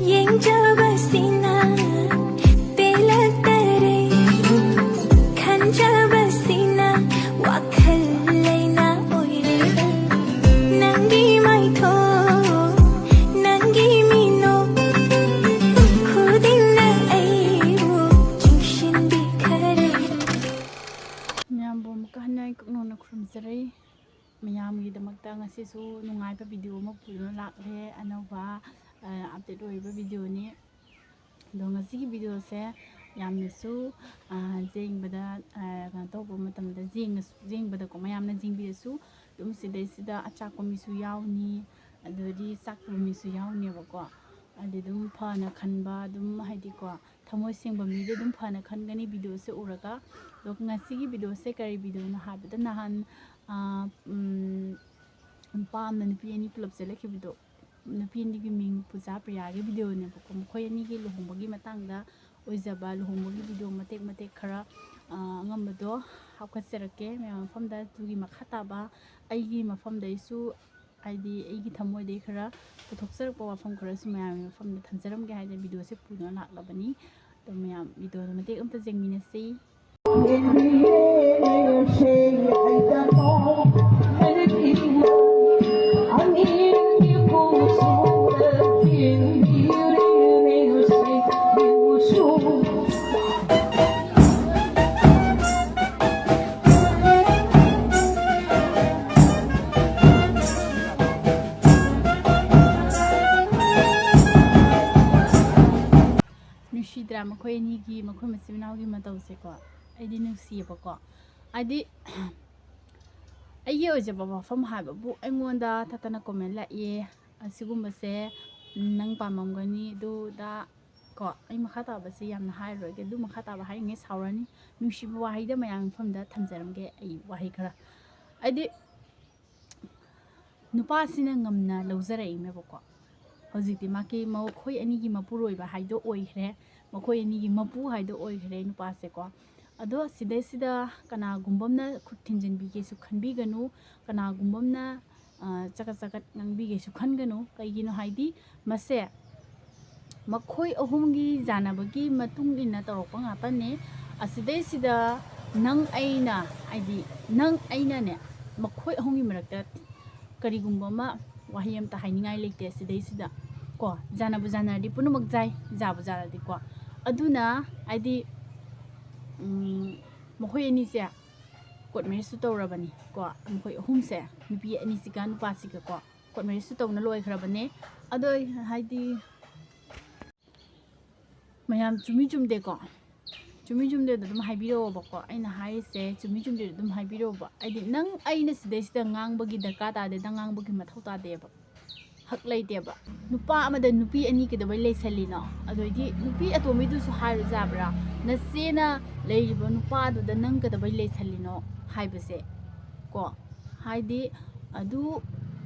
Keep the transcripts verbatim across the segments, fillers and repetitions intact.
ꯌꯦꯡꯖꯕꯁꯤꯅ ꯄꯦꯜꯂꯛꯇꯔꯦ, ꯈꯟꯖꯕꯁꯤꯅ ꯋꯥꯈꯜ ꯂꯩꯅꯥ ꯑꯣꯏꯔꯦ꯫ ꯅꯪꯒꯤ ꯃꯥꯏꯊꯣꯡ, ꯅꯪꯒꯤ ꯃꯤꯅꯣꯛ ꯈꯨꯗꯤꯡꯅ ꯑꯩꯕꯨ ꯆꯤꯡꯁꯤꯟꯕꯤꯈꯔꯦ꯫ ꯃꯌꯥꯝꯕꯨ ꯑꯃꯨꯛꯀ ꯍꯟꯅ ꯑꯩ ꯀꯛꯅꯧꯅ ꯈꯨꯔꯨꯝꯖꯔꯤ꯫ ꯃꯌꯥꯝꯒꯤꯗꯃꯛꯇ ꯉꯁꯤꯁꯨ ꯅꯨꯡꯉꯥꯏꯕ ꯚꯤꯗꯤꯑꯣ ꯑꯃ ꯄꯨꯗꯨꯅ ꯂꯥꯛꯂꯦ, ꯑꯅꯧꯕ, ꯑ, ꯑꯞꯗꯦꯠ ꯑꯣꯏꯕ ꯚꯤꯗꯤꯑꯣꯅꯤ꯫ ꯑꯗꯣ ꯉꯁꯤꯒꯤ ꯚꯤꯗꯤꯑꯣꯁꯦ ꯌꯥꯝꯅꯁꯨ, ꯑ, ꯌꯦꯡꯕꯗ, ꯑ, ꯀꯩꯅꯣ ꯇꯧꯕ ꯃꯇꯝꯗ ꯌꯦꯡꯉꯁꯨ, ꯌꯦꯡꯕꯗꯀꯣ ꯃꯌꯥꯝꯅ ꯌꯦꯡꯕꯤꯔꯁꯨ ꯑꯗꯨꯝ ꯁꯤꯗꯩꯁꯤꯗ ꯑꯆꯥꯛꯄ ꯃꯤꯁꯨ ꯌꯥꯎꯅꯤ, ꯑꯗꯨꯗꯒꯤ ꯆꯥꯛꯇꯕ ꯃꯤꯁꯨ ꯌꯥꯎꯅꯦꯕꯀꯣ꯫ ꯑꯗꯨ ꯑꯗꯨꯝ ꯐꯅ ꯈꯟꯕ, ꯑꯗꯨꯝ ꯍꯥꯏꯗꯤꯀꯣ ꯊꯃꯣꯏ ꯁꯦꯡꯕ ꯃꯤꯗꯤ ꯑꯗꯨꯝ ꯐꯅ ꯈꯟꯒꯅꯤ ꯚꯤꯗꯤꯑꯣꯁꯦ ꯎꯔꯒ꯫ ꯑꯗꯣ ꯉꯁꯤꯒꯤ ꯚꯤꯗꯤꯑꯣꯁꯦ ꯀꯔꯤ ꯚꯤꯗꯤꯑꯣꯅꯣ ꯍꯥꯏꯕꯗ ꯅꯍꯥꯟ, ꯑ, ꯎꯝ, ꯅꯨꯄꯥ ꯑꯃꯅ ꯅꯨꯄꯤ ꯑꯅꯤ ꯄꯨꯂꯞ ꯆꯦꯜꯂꯛꯈꯤꯕꯗꯣ, ꯅꯨꯄꯤ ꯑꯅꯤꯒꯤ ꯃꯤꯡ ꯄꯨꯖꯥ ꯄ꯭ꯔꯤꯌꯥꯒꯤ ꯚꯤꯗꯤꯑꯣꯅꯦꯕꯀꯣ꯫ ꯃꯈꯣꯏ ꯑꯅꯤꯒꯤ ꯂꯨꯍꯣꯡꯕꯒꯤ ꯃꯇꯥꯡꯗ ꯑꯣꯏꯖꯕ ꯂꯨꯍꯣꯡꯕꯒꯤ ꯚꯤꯗꯤꯑꯣ ꯃꯇꯦꯛ ꯃꯇꯦꯛ ꯈꯔ, ꯑ, ꯑꯉꯝꯕꯗꯣ ꯍꯥꯞꯀꯠꯆꯔꯛꯀꯦ ꯃꯌꯥꯝ ꯃꯐꯝꯗ꯫ ꯑꯗꯨꯒꯤ ꯃꯈꯥ ꯇꯥꯕ ꯑꯩꯒꯤ ꯃꯐꯝꯗꯩꯁꯨ, ꯍꯥꯏꯗꯤ ꯑꯩꯒꯤ ꯊꯃꯣꯏꯗꯩ ꯈꯔ ꯄꯨꯊꯣꯛꯆꯔꯛꯄ ꯋꯥꯐꯝ ꯈꯔꯁꯨ ꯃꯌꯥꯝꯒꯤ ꯃꯐꯝꯗ ꯊꯝꯖꯔꯝꯒꯦ ꯍꯥꯏꯗꯅ ꯚꯤꯗꯤꯑꯣꯁꯦ ꯄꯨꯗꯨꯅ ꯂꯥꯛꯂꯕꯅꯤ꯫ ꯑꯗꯣ ꯃꯌꯥꯝ ꯚꯤꯗꯤꯑꯣꯗꯣ ꯃꯇꯦꯛ ꯑꯝꯇ ꯌꯦꯡꯃꯤꯟꯅꯁꯤ꯫ ꯅꯨꯡꯁꯤꯗ꯭ꯔꯥ ꯃꯈꯣꯏ ꯑꯅꯤꯒꯤ, ꯃꯈꯣꯏ ꯃꯆꯤꯟ ꯃꯅꯥꯎꯒꯤ ꯃꯇꯧꯁꯦꯀꯣ? ꯑꯩꯗꯤ ꯅꯨꯡꯁꯤꯌꯦꯕꯀꯣ꯫ ꯍꯥꯏꯗꯤ ꯑꯩꯒꯤ ꯑꯣꯏꯖꯕ ꯋꯥꯐꯝ ꯍꯥꯏꯕꯕꯨ ꯑꯩꯉꯣꯟꯗ ꯊꯠꯇꯅ ꯀꯣꯃꯦꯟ ꯂꯥꯛꯑꯦ, ꯑꯁꯤꯒꯨꯝꯕꯁꯦ ꯅꯪ ꯄꯥꯝꯃꯝꯒꯅꯤ, ꯑꯗꯨꯗ ꯀꯣ꯫ ꯑꯩ ꯃꯈꯥ ꯇꯥꯕꯁꯦ ꯌꯥꯝꯅ ꯍꯥꯏꯔꯔꯣꯏꯒꯦ, ꯑꯗꯨ ꯃꯈꯥ ꯇꯥꯕ ꯍꯥꯏꯔꯤꯉꯩ ꯁꯥꯎꯔꯅꯤ꯫ ꯅꯨꯡꯁꯤꯕ ꯋꯥꯍꯩꯗ ꯃꯌꯥꯝ ꯃꯐꯝꯗ ꯊꯝꯖꯔꯝꯒꯦ ꯑꯩ ꯋꯥꯍꯩ ꯈꯔ꯫ ꯍꯥꯏꯗꯤ ꯅꯨꯄꯥꯁꯤꯅ ꯉꯝꯅ ꯂꯧꯖꯔꯛꯏꯅꯦꯕꯀꯣ꯫ ꯍꯧꯖꯤꯛꯇꯤ ꯃꯥꯒꯤ, ꯃꯈꯣꯏ ꯑꯅꯤꯒꯤ ꯃꯄꯨꯔꯣꯏꯕ ꯍꯥꯏꯗꯣ ꯑꯣꯏꯈ꯭ꯔꯦ, ꯃꯈꯣꯏ ꯑꯅꯤꯒꯤ ꯃꯄꯨ ꯍꯥꯏꯗꯣ ꯑꯣꯏꯈ꯭ꯔꯦ ꯅꯨꯄꯥꯁꯦꯀꯣ꯫ ꯑꯗꯣ ꯁꯤꯗꯩꯁꯤꯗ ꯀꯅꯥꯒꯨꯝꯕ ꯑꯃꯅ ꯈꯨꯠ ꯊꯤꯟꯖꯤꯟꯕꯤꯒꯦꯁꯨ ꯈꯟꯕꯤꯒꯅꯨ, ꯀꯅꯥꯒꯨꯝꯕ ꯑꯃꯅ, ꯑ, ꯆꯒꯠ ꯆꯒꯠ ꯉꯥꯡꯕꯤꯒꯦꯁꯨ ꯈꯟꯒꯅꯨ꯫ ꯀꯩꯒꯤꯅꯣ ꯍꯥꯏꯗꯤ ꯃꯁꯦ ꯃꯈꯣꯏ ꯑꯍꯨꯝꯒꯤ ꯌꯥꯅꯕꯒꯤ ꯃꯇꯨꯡ ꯏꯟꯅ ꯇꯧꯔꯛꯄ ꯉꯥꯛꯇꯅꯦ꯫ ꯑꯁꯤꯗꯩꯁꯤꯗ ꯅꯪ ꯑꯩꯅ, ꯍꯥꯏꯗꯤ ꯅꯪ ꯑꯩꯅꯅꯦ, ꯃꯈꯣꯏ ꯑꯍꯨꯝꯒꯤ ꯃꯔꯛꯇ ꯀꯔꯤꯒꯨꯝꯕ ꯑꯃ, ꯋꯥꯍꯩ ꯑꯝꯇ ꯍꯥꯏꯅꯤꯡꯉꯥꯏ ꯂꯩꯇꯦ ꯁꯤꯗꯩꯁꯤꯗ꯫ ꯀꯣ, ꯌꯥꯅꯕꯨ ꯌꯥꯅꯔꯗꯤ ꯄꯨꯝꯅꯃꯛ ꯌꯥꯏ, ꯌꯥꯕꯨ ꯌꯥꯔꯗꯤꯀꯣ꯫ ꯑꯗꯨꯅ ꯍꯥꯏꯗꯤ, ꯎꯝ, ꯃꯈꯣꯏ ꯑꯅꯤꯁꯦ ꯀꯣꯔꯠ ꯃꯦꯔꯤꯖꯁꯨ ꯇꯧꯔꯕꯅꯤ ꯀꯣ꯫ ꯃꯈꯣꯏ ꯑꯍꯨꯝꯁꯦ, ꯅꯨꯄꯤ ꯑꯅꯤꯁꯤꯒ ꯅꯨꯄꯥꯁꯤꯒ ꯀꯣ, ꯀꯣꯔꯠ ꯃꯦꯔꯤꯖꯁꯨ ꯇꯧꯅ ꯂꯣꯏꯈ꯭ꯔꯕꯅꯦ꯫ ꯑꯗꯣ ꯍꯥꯏꯗꯤ, ꯃꯌꯥꯝ ꯆꯨꯝꯃꯤ ꯆꯨꯝꯗꯦꯀꯣ, ꯆꯨꯝꯃꯤ ꯆꯨꯝꯗꯦꯗ ꯑꯗꯨꯝ ꯍꯥꯏꯕꯤꯔꯛꯑꯣꯕꯀꯣ꯫ ꯑꯩꯅ ꯍꯥꯏꯔꯤꯁꯦ ꯆꯨꯝꯃꯤ ꯆꯨꯝꯗꯦꯗ ꯑꯗꯨꯝ ꯍꯥꯏꯕꯤꯔꯛꯑꯣꯕ꯫ ꯍꯥꯏꯗꯤ ꯅꯪ ꯑꯩꯅ ꯁꯤꯗꯩꯁꯤꯗ ꯉꯥꯡꯕꯒꯤ ꯗꯔꯀꯥꯔ ꯇꯥꯗꯦ, ꯅꯪ ꯉꯥꯡꯕꯒꯤ ꯃꯊꯧ ꯇꯥꯗꯦꯕ, ꯍꯛ ꯂꯩꯇꯦꯕ꯫ ꯅꯨꯄꯥ ꯑꯃꯗ ꯅꯨꯄꯤ ꯑꯅꯤ ꯀꯩꯗꯧꯕꯩ ꯂꯩꯁꯜꯂꯤꯅꯣ? ꯑꯗꯩꯗꯤ ꯅꯨꯄꯤ ꯑꯇꯣꯝꯕꯤꯗꯨꯁꯨ ꯍꯥꯏꯔꯨ ꯌꯥꯕ꯭ꯔꯥ? ꯅꯆꯦꯅ ꯂꯩꯔꯤꯕ ꯅꯨꯄꯥꯗꯨꯗ ꯅꯪ ꯀꯩꯗꯧꯕꯩ ꯂꯩꯁꯜꯂꯤꯅꯣ ꯍꯥꯏꯕꯁꯦ ꯀꯣ, ꯍꯥꯏꯗꯤ ꯑꯗꯨ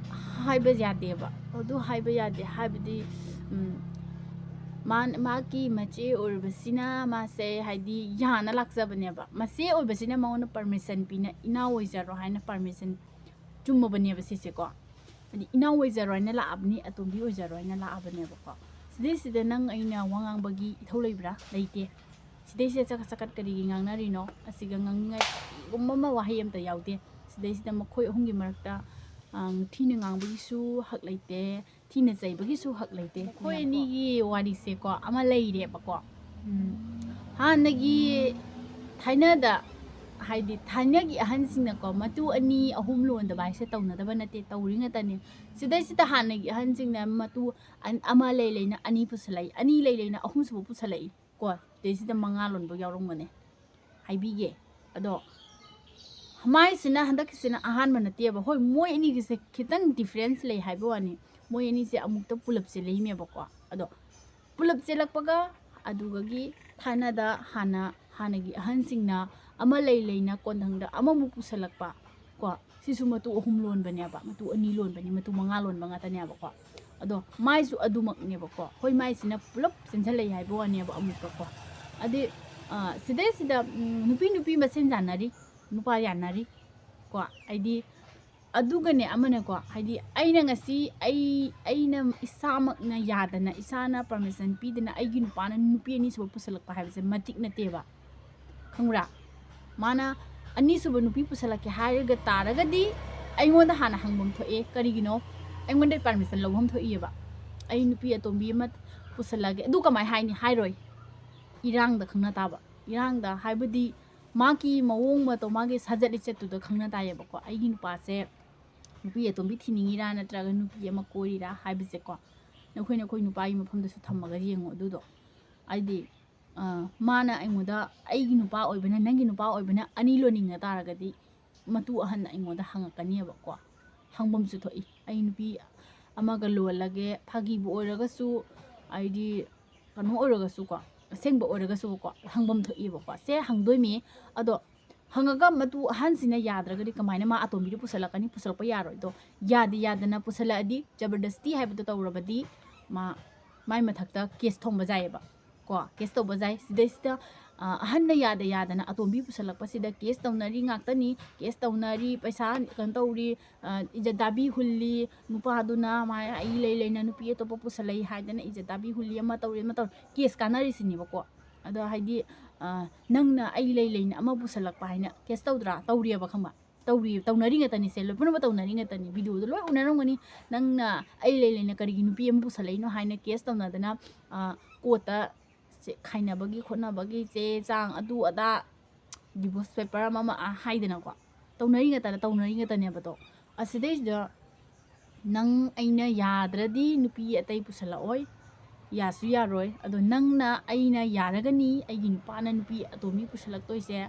ꯍꯥꯏꯕ ꯌꯥꯗꯦꯕ꯫ ꯑꯗꯨ ꯍꯥꯏꯕ ꯌꯥꯗꯦ ꯍꯥꯏꯕꯗꯤ, ꯎꯝ, ꯃꯥ-, ꯃꯥꯒꯤ ꯃꯆꯦ ꯑꯣꯏꯔꯤꯕꯁꯤꯅ ꯃꯥꯁꯦ ꯍꯥꯏꯗꯤ ꯌꯥꯅ ꯂꯥꯛꯆꯕꯅꯦꯕ꯫ ꯃꯆꯦ ꯑꯣꯏꯕꯁꯤꯅ ꯃꯉꯣꯟꯗ ꯄꯔꯃꯤꯁꯟ ꯄꯤꯅ, "ꯏꯅꯥꯎ ꯑꯣꯏꯖꯔꯣ" ꯍꯥꯏꯅ ꯄꯔꯃꯤꯁꯟ ꯆꯨꯝꯃꯕꯅꯦꯕ ꯁꯤꯁꯦꯀꯣ꯫ ꯍꯥꯏꯗꯤ ꯏꯅꯥꯎ ꯑꯣꯏꯖꯔꯣ ꯍꯥꯏꯅ ꯂꯥꯛꯑꯕꯅꯤ, ꯑꯇꯣꯝꯕꯤ ꯑꯣꯏꯖꯔꯣ ꯍꯥꯏꯅ ꯂꯥꯛꯑꯕꯅꯦꯕꯀꯣ꯫ ꯁꯤꯗꯩꯁꯤꯗ ꯅꯪ ꯑꯩꯅ ꯋꯥ ꯉꯥꯡꯕꯒꯤ ꯏꯊꯧ ꯂꯩꯕ꯭ꯔꯥ? ꯂꯩꯇꯦ꯫ ꯁꯤꯗꯩꯁꯤꯗ ꯆꯀꯠ ꯆꯀꯠ ꯀꯔꯤꯒꯤ ꯉꯥꯡꯅꯔꯤꯅꯣ? ꯑꯁꯤꯒ ꯉꯥꯡꯅꯤꯡꯉꯥꯏ ꯀꯔꯤꯒꯨꯝꯕ ꯑꯃ ꯋꯥꯍꯩ ꯑꯝꯇ ꯌꯥꯎꯗꯦ꯫ ꯁꯤꯗꯩꯁꯤꯗ ꯃꯈꯣꯏ ꯑꯍꯨꯝꯒꯤ ꯃꯔꯛꯇ, ꯑ, ꯊꯤꯅ ꯉꯥꯡꯕꯒꯤꯁꯨ ꯍꯛ ꯂꯩꯇꯦ, ꯊꯤꯅ ꯆꯩꯕꯒꯤꯁꯨ ꯍꯛ ꯂꯩꯇꯦ꯫ ꯃꯈꯣꯏ ꯑꯅꯤꯒꯤ ꯋꯥꯔꯤꯁꯦꯀꯣ ꯑꯃ ꯂꯩꯔꯦꯕꯀꯣ꯫ ꯎꯝ, ꯍꯥꯟꯅꯒꯤ ꯊꯥꯏꯅꯗ, ꯍꯥꯏꯗꯤ ꯊꯥꯏꯅꯒꯤ ꯑꯍꯟꯁꯤꯡꯅꯀꯣ ꯃꯇꯨ ꯑꯅꯤ ꯑꯍꯨꯝ ꯂꯣꯟꯗꯕ ꯍꯥꯏꯁꯦ ꯇꯧꯅꯗꯕ ꯅꯠꯇꯦ, ꯇꯧꯔꯤ ꯉꯥꯛꯇꯅꯤ꯫ ꯁꯤꯗꯩꯁꯤꯗ ꯍꯥꯟꯅꯒꯤ ꯑꯍꯟꯁꯤꯡꯅ ꯃꯇꯨ ꯑꯟ-, ꯑꯃ ꯂꯩ ꯂꯩꯅ ꯑꯅꯤ ꯄꯨꯁꯜꯂꯛꯏ, ꯑꯅꯤ ꯂꯩ ꯂꯩꯅ ꯑꯍꯨꯝꯁꯨꯕ ꯄꯨꯁꯜꯂꯛꯏ ꯀꯣ꯫ ꯁꯤꯗꯩꯁꯤꯗ ꯃꯉꯥ ꯂꯣꯟꯕ ꯌꯥꯎꯔꯝꯒꯅꯤ꯫ ꯍꯥꯏꯕꯤꯒꯦ꯫ ꯑꯗꯣ ꯃꯥꯏꯁꯤꯅ, ꯍꯟꯗꯛꯀꯤꯁꯤꯅ ꯑꯍꯥꯟꯕ ꯅꯠꯇꯦꯕ꯫ ꯍꯣꯏ, ꯃꯣꯏ ꯑꯅꯤꯒꯤꯁꯦ ꯈꯤꯇꯪ ꯗꯤꯐ꯭ꯔꯦꯟꯁ ꯂꯩ ꯍꯥꯏꯕ ꯋꯥꯅꯤ꯫ ꯃꯣꯏ ꯑꯅꯤꯁꯦ ꯑꯃꯨꯛꯇ ꯄꯨꯂꯞꯁꯦ ꯂꯩꯅꯦꯕꯀꯣ꯫ ꯑꯗꯣ ꯄꯨꯂꯞ ꯆꯦꯜꯂꯛꯄꯒ, ꯑꯗꯨꯒꯒꯤ ꯊꯥꯏꯅꯗ ꯍꯥꯟꯅ, ꯍꯥꯟꯅꯒꯤ ꯑꯍꯟꯁꯤꯡꯅ ꯑꯃ ꯂꯩ ꯂꯩꯅ ꯀꯣꯟꯊꯪꯗ ꯑꯃꯃꯨꯛ ꯄꯨꯁꯜꯂꯛꯄ ꯀꯣ, ꯁꯤꯁꯨ ꯃꯇꯨ ꯑꯍꯨꯝ ꯂꯣꯟꯕꯅꯦꯕ, ꯃꯇꯨ ꯑꯅꯤ ꯂꯣꯟꯕꯅꯤ, ꯃꯇꯨ ꯃꯉꯥ ꯂꯣꯟꯕ ꯉꯥꯛꯇꯅꯦꯕꯀꯣ꯫ ꯑꯗꯣ ꯃꯥꯏꯁꯨ ꯑꯗꯨꯃꯛꯅꯦꯕꯀꯣ, ꯍꯣꯏ, ꯃꯥꯏꯁꯤꯅ ꯄꯨꯂꯞ ꯆꯦꯟꯁꯤꯜꯂꯛꯏ ꯍꯥꯏꯕ ꯋꯥꯅꯦꯕ ꯑꯃꯨꯛꯀꯀꯣ꯫ ꯑꯗꯩ, ꯑ, ꯁꯤꯗꯩꯁꯤꯗ, ꯎꯝ, ꯅꯨꯄꯤ ꯅꯨꯄꯤ ꯃꯁꯦꯟ ꯌꯥꯅꯔꯤ, ꯅꯨꯄꯥ ꯌꯥꯅꯔꯤ ꯀꯣ, ꯍꯥꯏꯗꯤ ꯑꯗꯨꯒꯅꯦ ꯑꯃꯅꯀꯣ, ꯍꯥꯏꯗꯤ ꯑꯩꯅ ꯉꯁꯤ ꯑꯩ ꯑꯩꯅ ꯏꯁꯥꯃꯛꯅ ꯌꯥꯗꯅ, ꯏꯁꯥꯅ ꯄꯔꯃꯤꯁꯟ ꯄꯤꯗꯅ ꯑꯩꯒꯤ ꯅꯨꯄꯥꯅ ꯅꯨꯄꯤ ꯑꯅꯤꯁꯨꯕ ꯄꯨꯁꯜꯂꯛꯄ ꯍꯥꯏꯕꯁꯦ ꯃꯇꯤꯛ ꯅꯠꯇꯦꯕ, ꯈꯪꯕ꯭ꯔꯥ? ꯃꯥꯅ ꯑꯅꯤꯁꯨꯕ ꯅꯨꯄꯤ ꯄꯨꯁꯜꯂꯛꯀꯦ ꯍꯥꯏꯔꯒ ꯇꯥꯔꯒꯗꯤ ꯑꯩꯉꯣꯟꯗ ꯍꯥꯟꯅ ꯍꯪꯐꯝ ꯊꯣꯛꯑꯦ꯫ ꯀꯔꯤꯒꯤꯅꯣ? ꯑꯩꯉꯣꯟꯗ ꯄꯔꯃꯤꯁꯟ ꯂꯧꯐꯝ ꯊꯣꯛꯏꯑꯕ꯫ ꯑꯩ ꯅꯨꯄꯤ ꯑꯇꯣꯝꯕꯤ ꯑꯃ ꯄꯨꯁꯜꯂꯛꯑꯒꯦ, ꯑꯗꯨ ꯀꯃꯥꯏ ꯍꯥꯏꯅꯤ? ꯍꯥꯏꯔꯣꯏ꯫ ꯏꯔꯥꯡꯗ ꯈꯪꯅ ꯇꯥꯕ꯫ ꯏꯔꯥꯡꯗ ꯍꯥꯏꯕꯗꯤ ꯃꯥꯒꯤ ꯃꯑꯣꯡ ꯃꯇꯧ, ꯃꯥꯒꯤ ꯁꯥꯖꯠ ꯂꯤꯆꯠꯇꯨꯗ ꯈꯪꯅ ꯇꯥꯏꯌꯦꯕꯀꯣ꯫ ꯑꯩꯒꯤ ꯅꯨꯄꯥꯁꯦ ꯅꯨꯄꯤ ꯑꯇꯣꯝꯕꯤ ꯊꯤꯅꯤꯡꯉꯤꯔꯥ ꯅꯠꯇ꯭ꯔꯒ ꯅꯨꯄꯤ ꯑꯃ ꯀꯣꯏꯔꯤꯔꯥ ꯍꯥꯏꯕꯁꯦꯀꯣ, ꯅꯈꯣꯏ ꯅꯈꯣꯏ ꯅꯨꯄꯥꯒꯤ ꯃꯐꯝꯗꯁꯨ ꯊꯝꯃꯒ ꯌꯦꯡꯉꯣ ꯑꯗꯨꯗꯣ꯫ ꯍꯥꯏꯗꯤ, ꯑ, ꯃꯥꯅ ꯑꯩꯉꯣꯟꯗ, ꯑꯩꯒꯤ ꯅꯨꯄꯥ ꯑꯣꯏꯕꯅ, ꯅꯪꯒꯤ ꯅꯨꯄꯥ ꯑꯣꯏꯕꯅ ꯑꯅꯤ ꯂꯣꯟꯅꯤꯡꯉ ꯇꯥꯔꯒꯗꯤ ꯃꯇꯨ ꯑꯍꯟꯅ ꯑꯩꯉꯣꯟꯗ ꯍꯪꯉꯛꯀꯅꯤꯕꯀꯣ꯫ ꯍꯪꯐꯝꯁꯨ ꯊꯣꯛꯏ꯫ ꯑꯩ ꯅꯨꯄꯤ ꯑꯃꯒ ꯂꯣꯜꯂꯒꯦ, ꯐꯥꯒꯤꯕꯨ ꯑꯣꯏꯔꯒꯁꯨ, ꯍꯥꯏꯗꯤ ꯀꯩꯅꯣ ꯑꯣꯏꯔꯒꯁꯨꯀꯣ, ꯑꯁꯦꯡꯕ ꯑꯣꯏꯔꯒꯁꯨꯀꯣ, ꯍꯪꯐꯝ ꯊꯣꯛꯏꯕꯀꯣ꯫ ꯁꯦ ꯍꯪꯗꯣꯏꯃꯤ꯫ ꯑꯗꯣ ꯍꯪꯉꯒ ꯃꯇꯨ ꯑꯍꯟꯁꯤꯅ ꯌꯥꯗ꯭ꯔꯒꯗꯤ ꯀꯃꯥꯏꯅ ꯃꯥ ꯑꯇꯣꯝꯕꯤꯗꯨ ꯄꯨꯁꯜꯂꯛꯀꯅꯤ? ꯄꯨꯁꯜꯂꯛꯄ ꯌꯥꯔꯣꯏꯗꯣ꯫ ꯌꯥꯗ ꯌꯥꯗꯅ ꯄꯨꯁꯜꯂꯛꯑꯗꯤ, ꯖꯕꯔꯗꯁꯇꯤ ꯍꯥꯏꯕꯗꯣ ꯇꯧꯔꯕꯗꯤ, ꯃꯥ, ꯃꯥꯏ ꯃꯊꯛꯇ ꯀꯦꯁ ꯊꯣꯡꯕ ꯌꯥꯏꯑꯕ꯫ ꯀꯣ, ꯀꯦꯁ ꯇꯧꯕ ꯌꯥꯏ꯫ ꯁꯤꯗꯩꯁꯤꯗ, ꯑ, ꯑꯍꯟꯅ ꯌꯥꯗ ꯌꯥꯗꯅ ꯑꯇꯣꯝꯕꯤ ꯄꯨꯁꯜꯂꯛꯄꯁꯤꯗ ꯀꯦꯁ ꯇꯧꯅꯔꯤ ꯉꯥꯛꯇꯅꯤ꯫ ꯀꯦꯁ ꯇꯧꯅꯔꯤ, ꯄꯩꯁꯥ ꯀꯩꯅꯣ ꯇꯧꯔꯤ, ꯑ, ꯏꯖꯠ ꯗꯥꯕꯤ ꯍꯨꯜꯂꯤ, ꯅꯨꯄꯥꯗꯨꯅ ꯃꯥ ꯑꯩ ꯂꯩ ꯂꯩꯅ ꯅꯨꯄꯤ ꯑꯇꯣꯞꯄ ꯄꯨꯁꯜꯂꯛꯏ ꯍꯥꯏꯗꯅ ꯏꯖꯠ ꯗꯥꯕꯤ ꯍꯨꯜꯂꯤ, ꯑꯃ ꯇꯧꯔꯤ, ꯑꯃ ꯇꯧꯔꯤ, ꯀꯦꯁ ꯀꯥꯟꯅꯔꯤꯁꯤꯅꯦꯕꯀꯣ꯫ ꯑꯗꯣ ꯍꯥꯏꯗꯤ, ꯑ, ꯅꯪꯅ ꯑꯩ ꯂꯩ ꯂꯩꯅ ꯑꯃ ꯄꯨꯁꯜꯂꯛꯄ ꯍꯥꯏꯅ ꯀꯦꯁ ꯇꯧꯗ꯭ꯔꯥ? ꯇꯧꯔꯤꯑꯕ, ꯈꯪꯕ? ꯇꯧꯔꯤ, ꯇꯧꯅꯔꯤ ꯉꯥꯛꯇꯅꯤꯁꯦ, ꯂꯣꯏ ꯄꯨꯝꯅꯃꯛ ꯇꯧꯅꯔꯤ ꯉꯥꯛꯇꯅꯤ꯫ ꯚꯤꯗꯤꯑꯣꯗꯣ ꯂꯣꯏ ꯎꯅꯔꯝꯒꯅꯤ꯫ ꯅꯪꯅ ꯑꯩ ꯂꯩ ꯂꯩꯅ ꯀꯔꯤꯒꯤ ꯅꯨꯄꯤ ꯑꯃ ꯄꯨꯁꯜꯂꯛꯏꯅꯣ ꯍꯥꯏꯅ ꯀꯦꯁ ꯇꯧꯅꯗꯅ, ꯑ, ꯀꯣꯔꯠꯇ ꯁꯦ ꯈꯥꯏꯅꯕꯒꯤ ꯈꯣꯠꯅꯕꯒꯤ ꯆꯦ ꯆꯥꯡ ꯑꯗꯨ ꯑꯗꯥ, ꯗꯤꯚꯣꯔꯁ ꯄꯦꯄꯔ ꯑꯃ ꯑꯃ, ꯑ, ꯍꯥꯏꯗꯅꯀꯣ, ꯇꯧꯅꯔꯤ ꯉꯥꯛꯇꯅ, ꯇꯧꯅꯔꯤ ꯉꯥꯛꯇꯅꯦꯕꯗꯣ꯫ ꯑꯁꯤꯗꯩꯁꯤꯗ ꯅꯪ ꯑꯩꯅ ꯌꯥꯗ꯭ꯔꯗꯤ ꯅꯨꯄꯤ ꯑꯇꯩ ꯄꯨꯁꯜꯂꯛꯑꯣꯏ, ꯌꯥꯁꯨ ꯌꯥꯔꯣꯏ꯫ ꯑꯗꯣ ꯅꯪꯅ, ꯑꯩꯅ ꯌꯥꯔꯒꯅꯤ ꯑꯩꯒꯤ ꯅꯨꯄꯥꯅ ꯅꯨꯄꯤ ꯑꯇꯣꯝꯕꯤ ꯄꯨꯁꯜꯂꯛꯇꯣꯏꯁꯦ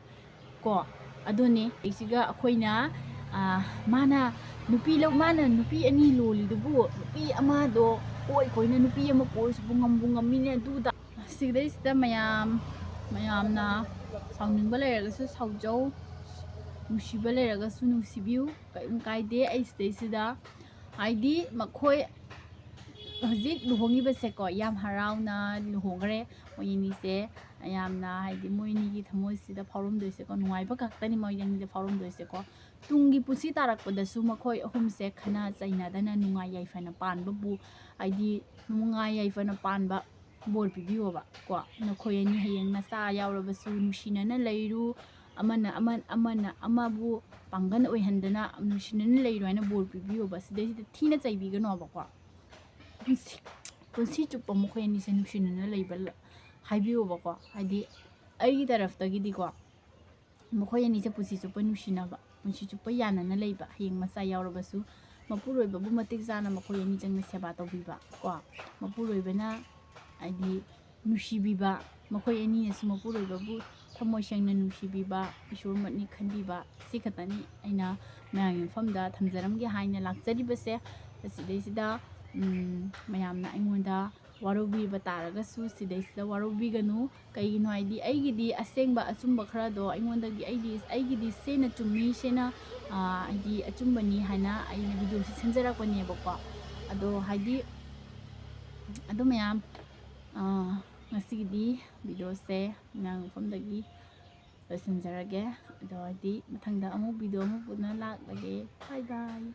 ꯀꯣ꯫ ꯑꯗꯨꯅꯦ ꯑꯩꯁꯤꯒ ꯑꯩꯈꯣꯏꯅ, ꯑ, ꯃꯥꯅ ꯅꯨꯄꯤ ꯂꯧ-, ꯃꯥꯅ ꯅꯨꯄꯤ ꯑꯅꯤ ꯂꯣꯜꯂꯤꯗꯨꯕꯨ, ꯅꯨꯄꯤ ꯑꯃꯗꯣ ꯀꯣꯏ ꯀꯣꯏꯅ ꯅꯨꯄꯤ ꯑꯃ ꯀꯣꯏꯔꯤꯁꯤꯕꯨ ꯉꯝꯕꯨ ꯉꯝꯃꯤꯅꯦ ꯑꯗꯨꯗ꯫ ꯁꯤꯗꯩꯁꯤꯗ ꯃꯌꯥꯝ, ꯃꯌꯥꯝꯅ ꯁꯥꯎꯅꯤꯡꯕ ꯂꯩꯔꯒꯁꯨ ꯁꯥꯎꯖꯧ, ꯅꯨꯡꯁꯤꯕ ꯂꯩꯔꯒꯁꯨ ꯅꯨꯡꯁꯤꯕꯤꯌꯨ, ꯀꯔꯤꯝ ꯀꯥꯏꯗꯦ꯫ ꯑꯩ ꯁꯤꯗꯩꯁꯤꯗ, ꯍꯥꯏꯗꯤ, ꯃꯈꯣꯏ ꯍꯧꯖꯤꯛ ꯂꯨꯍꯣꯡꯉꯤꯕꯁꯦꯀꯣ, ꯌꯥꯝ ꯍꯔꯥꯎꯅ ꯂꯨꯍꯣꯡꯈ꯭ꯔꯦ ꯃꯣꯏ ꯑꯅꯤꯁꯦ꯫ ꯌꯥꯝꯅ, ꯍꯥꯏꯗꯤ, ꯃꯣꯏ ꯑꯅꯤꯒꯤ ꯊꯃꯣꯏꯁꯤꯗ ꯐꯥꯎꯔꯝꯗꯣꯏꯁꯦꯀꯣ, ꯅꯨꯡꯉꯥꯏꯕ ꯈꯛꯇꯅꯤ ꯃꯣꯏ ꯑꯅꯤꯗ ꯐꯥꯎꯔꯝꯗꯣꯏꯁꯦꯀꯣ꯫ ꯇꯨꯡꯒꯤ ꯄꯨꯟꯁꯤ ꯇꯥꯔꯛꯄꯗꯁꯨ ꯃꯈꯣꯏ ꯑꯍꯨꯝꯁꯦ ꯈꯠꯅ ꯆꯩꯅꯗꯅ ꯅꯨꯡꯉꯥꯏ ꯌꯥꯏꯐꯅ ꯄꯥꯟꯕꯕꯨ, ꯍꯥꯏꯗꯤ ꯅꯨꯡꯉꯥꯏ ꯌꯥꯏꯐꯅ ꯄꯥꯟꯕ ꯕꯣꯔ ꯄꯤꯕꯤꯌꯣꯕ ꯀꯣ꯫ ꯅꯈꯣꯏ ꯑꯅꯤ ꯍꯌꯦꯡ ꯅꯆꯥ ꯌꯥꯎꯔꯕꯁꯨ ꯅꯨꯡꯁꯤꯅꯅ ꯂꯩꯔꯨ, ꯑꯃꯅ ꯑꯃ-, ꯑꯃꯅ ꯑꯃꯕꯨ ꯄꯥꯡꯒꯜ ꯑꯣꯏꯍꯟꯗꯅ ꯅꯨꯡꯁꯤꯅꯅ ꯂꯩꯔꯨ ꯍꯥꯏꯅ ꯕꯣꯔ ꯄꯤꯕꯤꯌꯣꯕ꯫ ꯁꯤꯗꯩꯁꯤꯗ ꯊꯤꯅ ꯆꯩꯕꯤꯒꯅꯣꯕꯀꯣ꯫ ꯄꯨꯟꯁꯤ, ꯄꯨꯟꯁꯤ ꯆꯨꯞꯄ ꯃꯈꯣꯏ ꯑꯅꯤꯁꯦ ꯅꯨꯡꯁꯤꯅꯅ ꯂꯩꯕ ꯂ-, ꯍꯥꯏꯕꯤꯌꯣꯕꯀꯣ꯫ ꯍꯥꯏꯗꯤ ꯑꯩꯒꯤ ꯇꯔꯐꯇꯒꯤꯗꯤꯀꯣ, ꯃꯈꯣꯏ ꯑꯅꯤꯁꯦ ꯄꯨꯟꯁꯤ ꯆꯨꯞꯄ ꯅꯨꯡꯁꯤꯅꯕ, ꯄꯨꯟꯁꯤ ꯆꯨꯞꯄ ꯌꯥꯅꯅ ꯂꯩꯕ, ꯍꯌꯦꯡ ꯃꯆꯥ ꯌꯥꯎꯔꯕꯁꯨ ꯃꯄꯨꯔꯣꯏꯕꯕꯨ ꯃꯇꯤꯛ ꯆꯥꯅ ꯃꯈꯣꯏ ꯑꯅꯤ ꯆꯪꯅ ꯁꯦꯕꯥ ꯇꯧꯕꯤꯕ ꯀꯣ꯫ ꯃꯄꯨꯔꯣꯏꯕꯅ ꯍꯥꯏꯗꯤ ꯅꯨꯡꯁꯤꯕꯤꯕ, ꯃꯈꯣꯏ ꯑꯅꯤꯅꯁꯨ ꯃꯄꯨꯔꯣꯏꯕꯕꯨ ꯊꯃꯣꯏ ꯁꯦꯡꯅ ꯅꯨꯡꯁꯤꯕꯤꯕ, ꯏꯁꯣꯔꯃꯛꯅꯤ ꯈꯟꯕꯤꯕ, ꯁꯤ ꯈꯛꯇꯅꯤ ꯑꯩꯅ ꯃꯌꯥꯝꯒꯤ ꯃꯐꯝꯗ ꯊꯝꯖꯔꯝꯒꯦ ꯍꯥꯏꯅ ꯂꯥꯛꯆꯔꯤꯕꯁꯦ꯫ ꯑꯁꯤꯗꯩꯁꯤꯗ, ꯎꯝ, ꯃꯌꯥꯝꯅ ꯑꯩꯉꯣꯟꯗ ꯋꯥꯔꯧꯕꯤꯕ ꯇꯥꯔꯒꯁꯨ ꯁꯤꯗꯩꯁꯤꯗ ꯋꯥꯔꯧꯕꯤꯒꯅꯨ꯫ ꯀꯩꯒꯤꯅꯣ ꯍꯥꯏꯗꯤ ꯑꯩꯒꯤꯗꯤ ꯑꯁꯦꯡꯕ ꯑꯆꯨꯝꯕ ꯈꯔꯗꯣ ꯑꯩꯉꯣꯟꯗꯒꯤ, ꯑꯩꯗꯤ, ꯑꯩꯒꯤꯗꯤ ꯁꯦꯅ ꯆꯨꯝꯃꯤ, ꯁꯦꯅ, ꯑꯥ, ꯍꯥꯏꯗꯤ ꯑꯆꯨꯝꯕꯅꯤ ꯍꯥꯏꯅ ꯑꯩꯅ ꯚꯤꯗꯤꯑꯣꯁꯤ ꯁꯦꯝꯖꯔꯛꯄꯅꯦꯕꯀꯣ꯫ ꯑꯗꯣ ꯍꯥꯏꯗꯤ, ꯑꯗꯣ ꯃꯌꯥꯝ, ꯑꯥ, ꯉꯁꯤꯒꯤꯗꯤ ꯚꯤꯗꯤꯑꯣꯁꯦ ꯃꯌꯥꯝ ꯃꯐꯝꯗꯒꯤ ꯂꯣꯏꯁꯤꯟꯖꯔꯒꯦ꯫ ꯑꯗꯣ ꯍꯥꯏꯗꯤ ꯃꯊꯪꯗ ꯑꯃꯨꯛ ꯚꯤꯗꯤꯑꯣ ꯑꯃ ꯄꯨꯅ ꯂꯥꯛꯂꯒꯦ꯫ Bye bye꯫